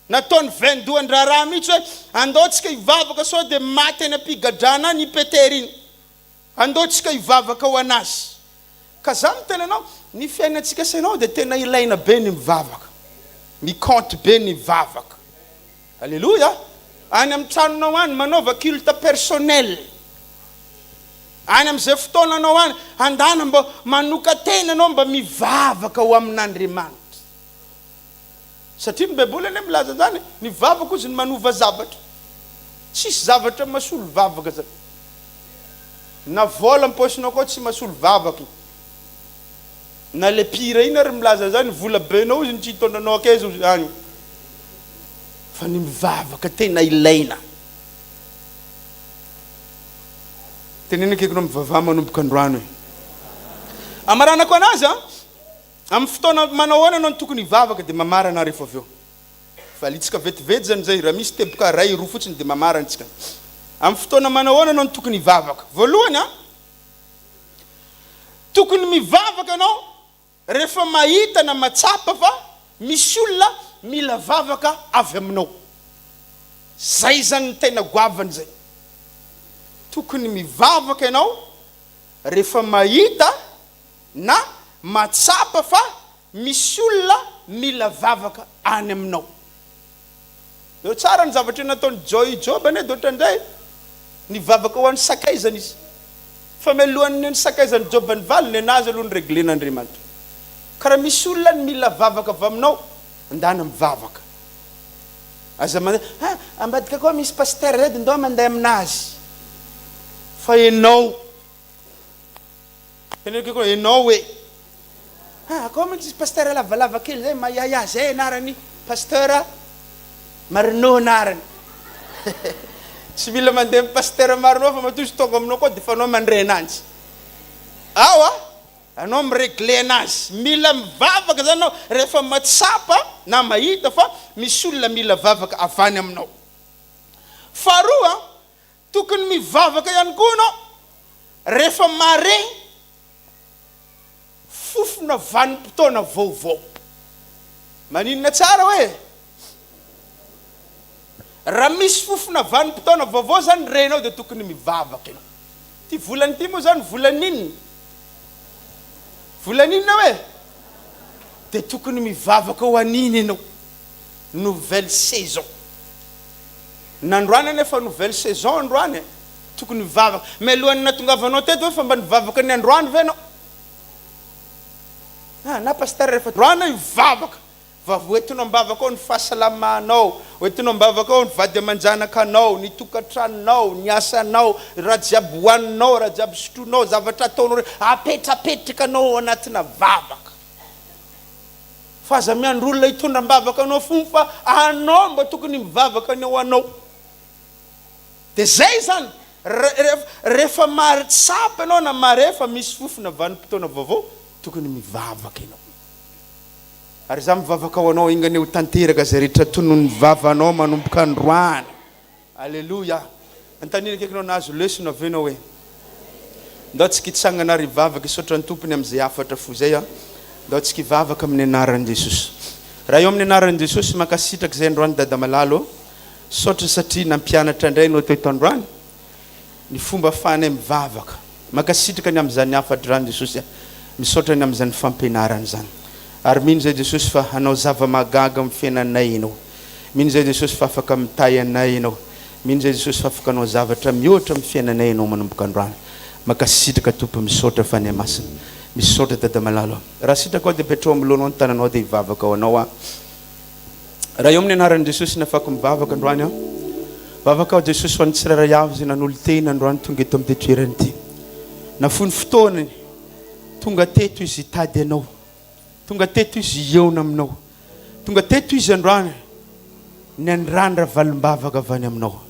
[SPEAKER 2] Nataony vaindohan-draharaha mihitsy hoe andao tsika hivavaka sao dia maty any am-pigadrana any i Petera iny. Andao tsika hivavaka ho an'azy. Ka za miteny anao, ny fiainantsika sy ianao dia tena ilaina be ny mivavaka. Mi-compte be ny vavaka. Aleloia! Any amin'ny tranonao any, manaova culte personnel. Any amin'izay fotoananao any, andana mba manoka-tena ianao mba mivavaka ho amin'Andriamanitra. Satria ny baiboly anie milaza an'izany e, ny vavaka hozy ny manova zavatra. Tsisy zavatra masolo vavaka zany. Na vola am-paosinao koa tsy masolo vavaka io. Na le mpihira iny ary milaza an'izany, vola benao hozy ny tsy hitondra anao akaiza hozy any. Fa ny mivavaka tena ilaina. Teneno akaikinao mivavaha manomboka androany hoe. Amaranako anazy an. Amin'ny fotoana manao ahoana ianao no tokony hivavaka dia mamarana rehefa avy eo. Valiantsika vetivety izany izay, raha misy teboka iray, roa fotsiny dia mamarana isika. Amin'ny fotoana manao ahoana ianao no tokony hivavaka? Voalohany an, tokony mivavaka ianao rehefa mahita na mahatsapa fa misy olona mila vavaka avy aminao. Izay izany no tena goavana izay. Tokony mivavaka ianao rehefa mahita na mahatsapa fa misy olona mila vavaka any aminao. Eo tsara ny zavatra nataon'i Joy Joba anie dia ohatran'izay e! Nivavaka ho an'ny sakaizany izy. Fa mialohan'ny nisakaizan'i Joba ny valiny, nenazy aloha ny reglen'Andriamanitra. Ka raha misy olona any mila vavaka avy aminao, ndana mivavaka. Aza mandeha, ah, ambadika koa misy pasitera zay dia ndao mandeha aminazy. Fa enao. Teneniko koa enao hoe ah akao mantsy izy pasteur lavalava kely zay mahiahiahy zay anarany pasteur Marino anarany tsy mila mandeha amin'ny pasteur Marino fa matoa izy tonga aminao koa dia efa anao mandre ananjy ao a anao mi-regler anazy mila mivavaka zany anao rehefa matsapa na mahita fa misy olona mila vavaka avy any aminao faharoa Tokony mivavaka ihany koa ianao rehefa mahare fofona vanim-potoana vaovao. Maninona tsara hoe? Raha misy fofona vanim-potoana vaovao izany renao dia tokony mivavaka ianao. Ity volana ity moa izany volan'inona? Volan'inona hoe? Dia tokony mivavaka ho an'iny ianao. Nouvelle saison. Nandroany anefa nouvelle saison androany e! Tokony hivavaka. Mialohan'ny natongavanao teto ve fa mba nivavaka ny androany ve ianao? Ah, na pasteur rehefa androany aho hivavaka fa hoentinao am-bavaka ao ny fahasalamanao, hoentinao am-bavaka ao ny vady aman-janakanao, ny tokantranonao, ny asanao, raha jiaby hohaninao, raha jiaby sotroinao, zavatra ataonao rehetra, apetrapetrakanao ao anatina vavaka. Fa aza miandry olona hitondra am-bavaka anao fony fa anao mba tokony mivavaka ny ao anao. Dia zay izany, rehefa mahatsapa ianao na mahare fa misy fofona vanim-potoana vaovao, tokony mivavaka ianao. Ary izaho mivavaka ho anao enga anie ho tanteraka izay rehetra tonon'ny vavanao manomboka androany. Aleloia! Anontaniana akaiky anao, nahazo lesona ve ianao e? Ndao tsika hitsangana ary hivavaka hisaotra ny Tompony amin'izay hafatra fo izay an! Ndao tsika hivavaka amin'ny anaran'i Jesosy. Ray ao amin'ny anaran'i Jesosy, mankasitraka izay androany Dada malala ô. Misaotra satria nampianatra indray ianao teto androany ny fomba afahanay mivavaka. Mankasitraka ny amin'izany hafatra izany Jesosy a. Misaotra ny amin'izany fampianarana izany. Ary mino izay Jesosy fa hanao zava-mahagaga amin'ny fiainanay ianao. Mino izay Jesosy fa afaka mitahy anay ianao. Mino izay Jesosy fa afaka hanao zavatra mihoatra amin'ny fiainanay ianao manomboka androany. Mankasitraka Tompo misaotra Fanahy Masina. Misaotra Dada malala. Raha sitrakao dia petrao amloanao ny tananao dia hivavaka ho anao aho. Raha eo amin'ny anaran'i Jesosy no afako mivavaka androany aho. Vavaka aho Jesosy ho an'ny tsirairay avy izay nanolo-tena androany tonga eto amin'ity toerana ity. Nafoy ny fotoanany, tonga teto izy hitady anao. Tonga teto izy hihaona aminao. Tonga teto izy androany niandrandra valim-bavaka avy any aminao.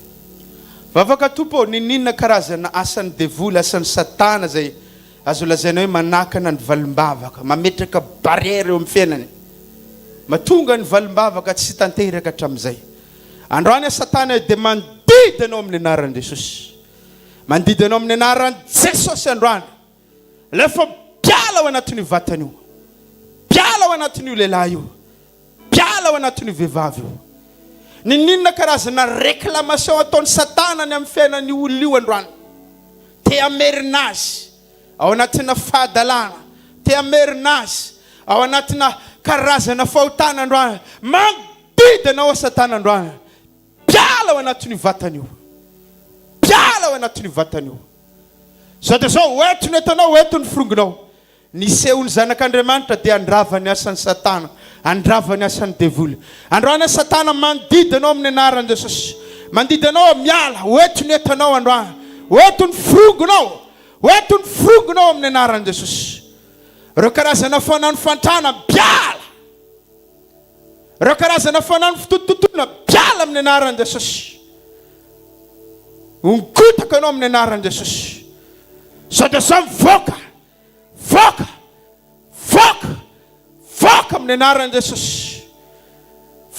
[SPEAKER 2] Vavaka Tompo ô, n'inon'inona karazana asan'ny devoly, asan'ny satana izay Azo lazaina hoe manakana ny valim-bavaka, mametraka barrière eo amin'ny fiainany. Mahatonga ny valim-bavaka tsy tanteraka hatramin'izay. Androany aho Satana dia mandidy anao amin'ny anaran'i Jesosy. Mandidy anao amin'ny anaran'i Jesosy androany. Alefa mpiala ao anatin'io vatana io. Mpiala ao anatin'io lehilahy io. Mpiala ao anatin'io vehivavy io. Ninoninona karazana réclamation ataon'i Satana ny amin'ny fiainan'io olona io androany. Te hamerina azy ao anatina fahadalana, te hamerina azy ao anatina karazana fahotana androany. Mandidy anao aho Satana androany. Mpiala ao anatin'io vatana io. Mpiala ao anatin'io vatana io. Zao dia zao, hoento ny entanao, hoento ny forongonao. Ny sehon'ny Zanak'Andriamanitra dia handrava ny asan'i Satana, handrava ny asan'ny devoly. Androany Satana mandidy anao amin'ny anaran'i Jesosy. Mandidy anao miala, ho eto ny entanao androany. Ho eto ny forongonao, ho eto ny forongonao amin'ny anaran'i Jesosy. Ireo karazana fanano fantrana, miala! Ireo karazana fanano fitotototoana, miala amin'ny anaran'i Jesosy. Hongotako ianao amin'ny anaran'i Jesosy. Sao dia sao mivoaka. Voaka! Voaka! Voaka amin'ny anaran'i Jesosy!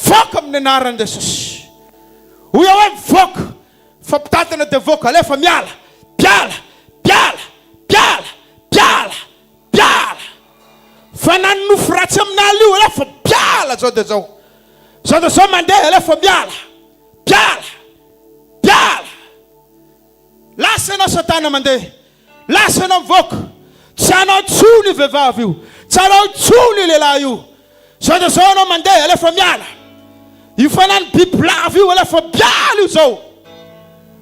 [SPEAKER 2] Voaka amin'ny anaran'i Jesosy! Hoy aho hoe mivoaka! Fampitantana dia voaka, alefa miala! Miala! Miala! Miala! Miala! Miala! Fa na ny nofy ratsy amin'ala io, alefa miala zao dia zao! Zao dia zao mandeha, alefa miala! Miala! Miala! Lasa ianao satana mandeha. Lasa ianao mivoaka. Tsy anao intsony io vehivavy io. Tsy anao intsony io lehilahy io. Zao dia zao ianao mandeha, alefa miala. Io fanahin'ny bibilava io, alefa miala io zao.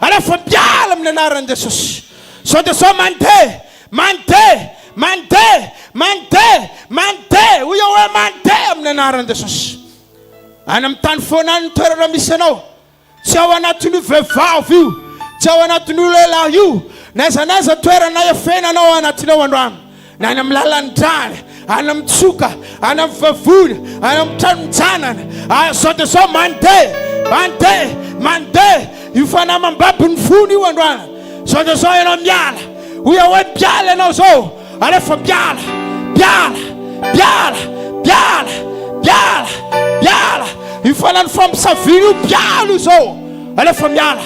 [SPEAKER 2] Alefa miala amin'ny anaran'i Jesosy. Zao dia zao mandeha, mandeha, mandeha, mandeha, mandeha. Hoy aho hoe mandeha amin'ny anaran'i Jesosy. Any amin'ny tany foana any ny toerana misy anao. Tsy ao anatin'io vehivavy io, tsy ao anatin'io lehilahy io, na aiza na aiza toerana efenana ao anatiny ao androany, na any amin'ny lalan-drany, any amin'ny tsoka, any amin'ny vavony, any amin'ny tranon-janany, zao dia zao mandeha, mandeha, mandeha, io fanahy mambabo ny fony io androany, zao dia zao ianao miala, hoy aho hoe miala ianao zao. Alefa miala, miala, miala, miala, miala, miala. Io fanan'ny fampisaviana io, miala io zao. Alefa miala.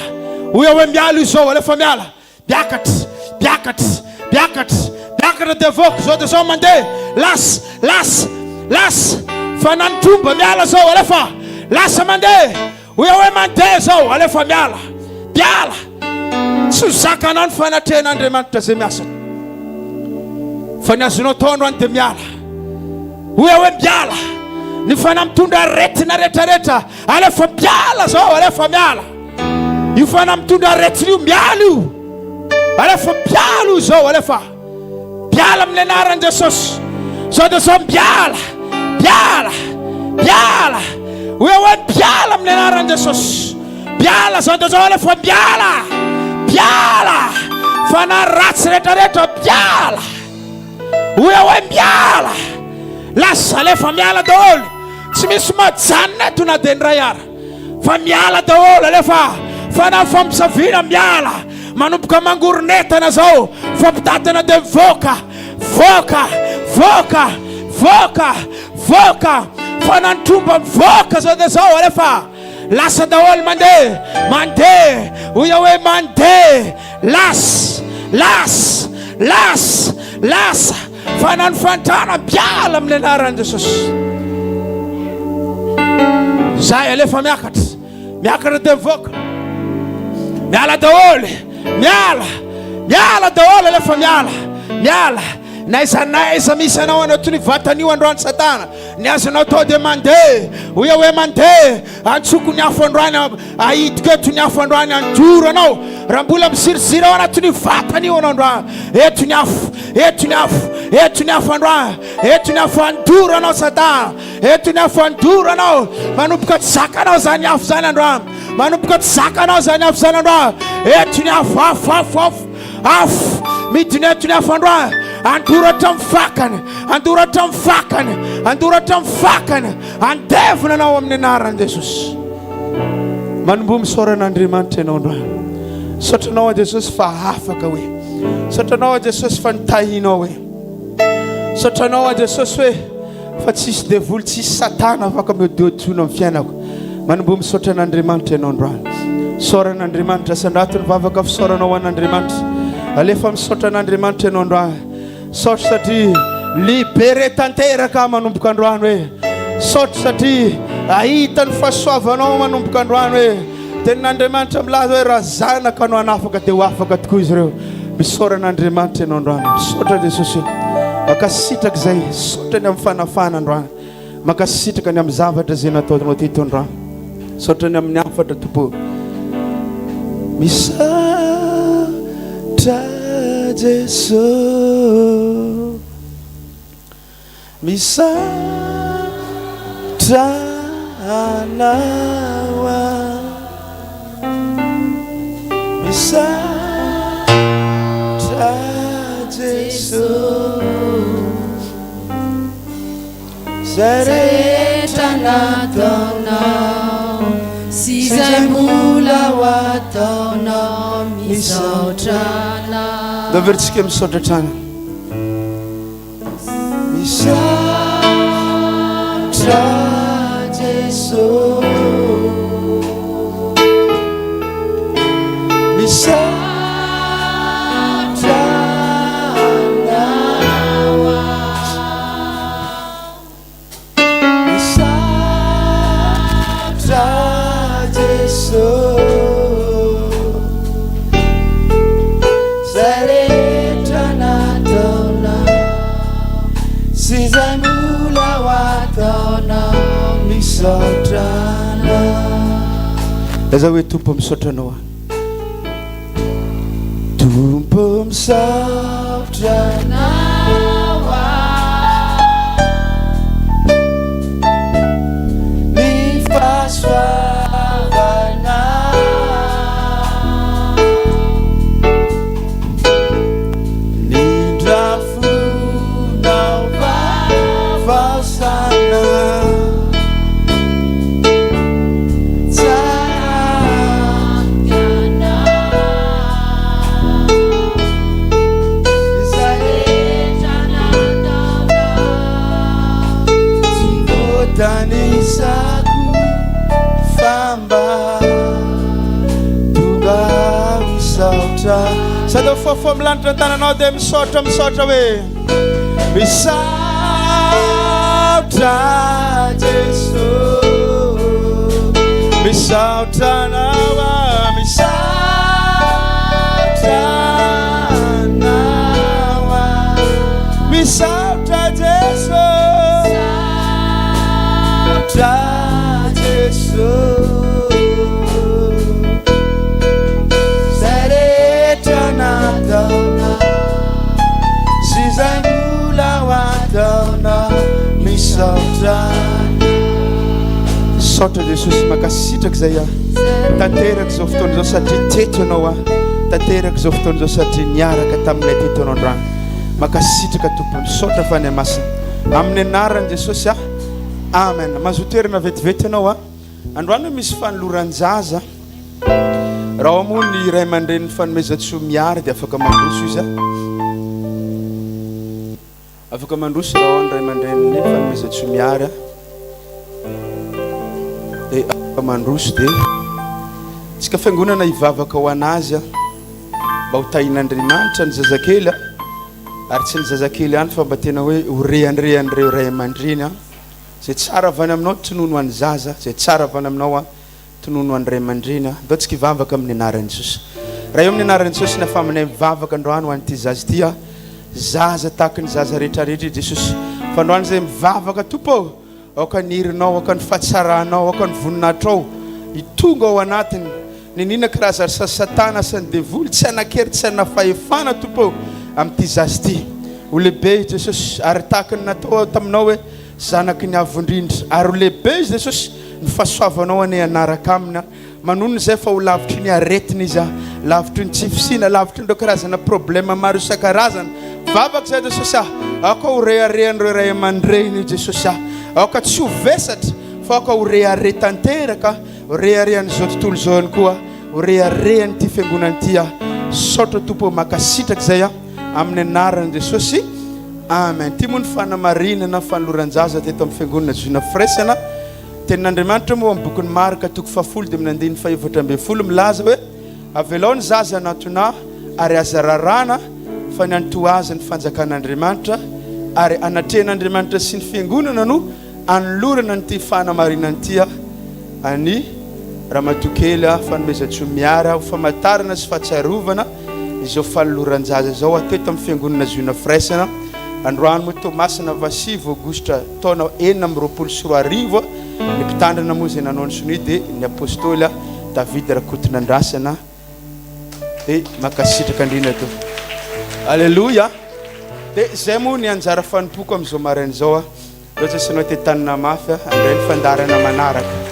[SPEAKER 2] Hoy aho hoe miala io zao, alefa miala. Miakatra, miakatra, miakatra, miakatra dia avoaka zao dia zao mandeha. Lasa, lasa, lasa. Fanan'ny tromba miala zao, alefa. Lasa mandeha. Hoy aho hoe mandeha zao, alefa miala, miala. Tsy ho zakanao ny fanatrehan'Andriamanitra izay miasa. Fa ny azonao atao androany dia miala. Hoy aho hoe miala. Ny fanahy mitondra aretina rehetrarehetra, alefa miala zao, alefa miala. Io fanahy mitondra aretina io, miala io. Alefa miala io zao, alefa. Miala amin'ny anaran'i Jesosy. Zao dia zao miala. Miala. Miala. Hoe hoe miala amin'ny anaran'i Jesosy. Miala zao dia zao alefa miala. Miala. Fanahy ratsy rehetrarehetra miala. Hoe hoe miala. Lasa alefa miala daholo. Tsy misy majanona eto na dia ny iray ara. Fa miala daholo alefa fanahy fampisaviana miala manomboka mangoronetana zao fampitatana dia mivoaka voaka voaka voaka voaka Fanahy tromba mivoaka zao dia zao alefa. Lasa daholo mandeha, mandeha, hoy aho hoe mandeha, lasa, lasa, lasa, lasa, fanahy ny fahantrana miala amin'ny anaran'i Jesosy. Zay alefa miakatra, miakatra dia mivoaka, miala daholo, miala, miala daholo alefa miala, miala. N'aiza n'aiza misy anao anatin'io vatana io androany Satana, Ny azonao atao dia mandeha, hoy aho hoe mandeha, antsoko ny afo androany, ahidiko eto ny afo androany, andoro anao, raha mbola miziriziry ao anatin'io vatana io anao androany, eto ny afo, eto ny afo, eto ny afo androany, eto ny afo andoro anao Satana, eto ny afo andoro anao, manomboka tsy zakanao izany afo izany androany, manomboka tsy zakanao izany afo izany androany, eto ny afo, afo, afo, afo. Afo midina eto ny afo androany, andoro hatramin'ny fakany, andoro hatramin'ny fakany, andoro hatramin'ny fakany, andevona anao amin'ny anaran'i Jesosy. Manomboha misaora an'Andriamanitra ianao androany. Misaotra anao aho Jesosy fa afaka hoe. Misaotra anao aho Jesosy fa nitahianao hoe. Misaotra anao aho Jesosy hoe Fa tsisy devoly, tsisy satana afaka miodiodio amin'ny fiainako. Manomboha misaotra an'Andriamanitra ianao androany. Isaorana Andriamanitra, asandrato ny vavaka fisaorana ho an'Andriamanitra. Alefa misaotra an'Andriamanitra ianao androany. Saotra satria libéré tanteraka aho manomboka androany hoe. Saotra satria ahita ny fahasoavanao manomboka androany hoe. Tenin'Andriamanitra milaza hoe raha zanaka no hanafaka dia ho afaka tokoa izy ireo. Misaora an'Andriamanitra ianao androany. Misaotra Jesosy. Mankasitraka izay. Misaotra ny amin'ny fanafahana androany. Mankasitraka ny amin'ny zavatra izay nataonao teto androany. Misaotra ny amin'ny hafatra Tompo. Misaotra Jesosy. Misaotra Anao aho. Misaotra Jeso. Zay rehetra nataonao
[SPEAKER 1] sy izay mbola ho ataonao misaotra Anao.
[SPEAKER 2] Ndao misaotra hatrany. Misaotra Jeso Misaotra Anao Misaotra Jeso Zay rehetra nataonao Sy zay mbola ho ataonao Misaotra Anao Lazao hoe Tompo misaotra Anao aho Tompo misaotra Anao aho Ny fahasoavanao Nindrafonao vavasana Sady mifohafoha milanitra ny tananao dia misaotra misaotra hoe misaotra Jeso misaotra anao aho misaotra anao aho misaotra Jeso misaotra Jeso Zay rehetra nataonao Sy izay mbola ho ataonao Misaotra Misaotra Jesosy mankasitraka izay aho tanteraka izao fotoana izao satria teto ianao aho tanteraka izao fotoana izao satria niaraka taminay teto ianao androany mankasitraka Tompo misaotra Fanahy Masina amin'ny anaran'i Jesosy aho amen mazoa toerana vetivety ianao aho androany misy fanoloran-jaza Raha ao moa ny ray aman-drenin'ny Fanomezantsoa Miary dia afaka mandroso izy. Afaka mandroso raha ao ny ray aman-drenin'ny Fanomezantsoa Miary. Dia afaka mandroso dia tsika fiangonana hivavaka ho an'azy mba ho tahin'Andriamanitra ny zazakely ary tsy ny zazakely ihany fa mba tena hoe ho rehanrehan'ireo ray aman-dreny an. Izay tsara avy any aminao tonony ho an'ny zaza, izay tsara avy any aminao an tonony ho an'ny ray aman-dreny an. Ndao tsika hivavaka amin'ny anaran'i Jesosy. Ray eo amin'ny anaran'i Jesosy ny afaminay mivavaka androany ho an'ity zaza ity an. Zaza tahaky ny zaza rehetra rehetra i Jesosy. Fa androany izay mivavaka Tompo ô, Aoka ny herinao, aoka ny fahatsaranao, aoka ny voninahitrao hitonga ao anatiny. Niniana kirazary sa satana sa ny devoly tsy hanan-kery tsy hanana fahefana Tompo ô amin'ity zaza ity. Ho lehibe i Jesosy ary tahaka ny natao taminao hoe zanaky ny Avo Indrindra ary ho lehibe izy Jesosy ny fahasoavanao anie hanaraka aminy. Manonona izay fa ho lavitry ny aretina izy ah, lavitry ny tsy fisiana, lavitry ireo karazana problème maro isan-karazany. Vavaka izay Jesosy ah, aoka ho reharehan'ireo ray aman-dreny io Jesosy ah, aoka tsy ho vesatra fa aoka ho rehareha tanteraka, ho reharehan'izao tontolo izao ihany koa, ho reharehan'ity fiangonana ity ah. Saotra Tompo ô, mankasitraka izay ah, amin'ny anaran'i Jesosy. Amen. Ity moa ny fanamarinana fanoloran-jaza teto amin'ny fiangonana Zoina Firaisana. Tenin'Andriamanitra moa ao amin'ny bokin'i Marka toko fahafolo dia amin'ny andininy fahefatra ambin'ny folo milaza hoe, Avelao ny zaza hanantona Ahy, ary aza raràna, fa ny antoa azy ny fanjakan'Andriamanitra, ary anatrehan'Andriamanitra sy ny Fiangonana no anolorana an'ity fanamarinana ity an'i Ramatoa kely Fanomezantsoa Miara ho famantarana sy fahatsiarovana izao fanoloran-jaza izao teto amin'ny Fiangonana Ziona Firaisana androany moa Toamasina faha sivy aogositra taona 2026, ny mpitandrina moa izay nanao ny sonia dia ny Apostoly David Rakotonandrasana dia mankasitraka indrindra tompoko. Aleloia! Dia izay moa ny anjara fanompoako amin'izao maraina izao. Ndao tsy asianao tetanina mafy handray ny fandaharana manaraka.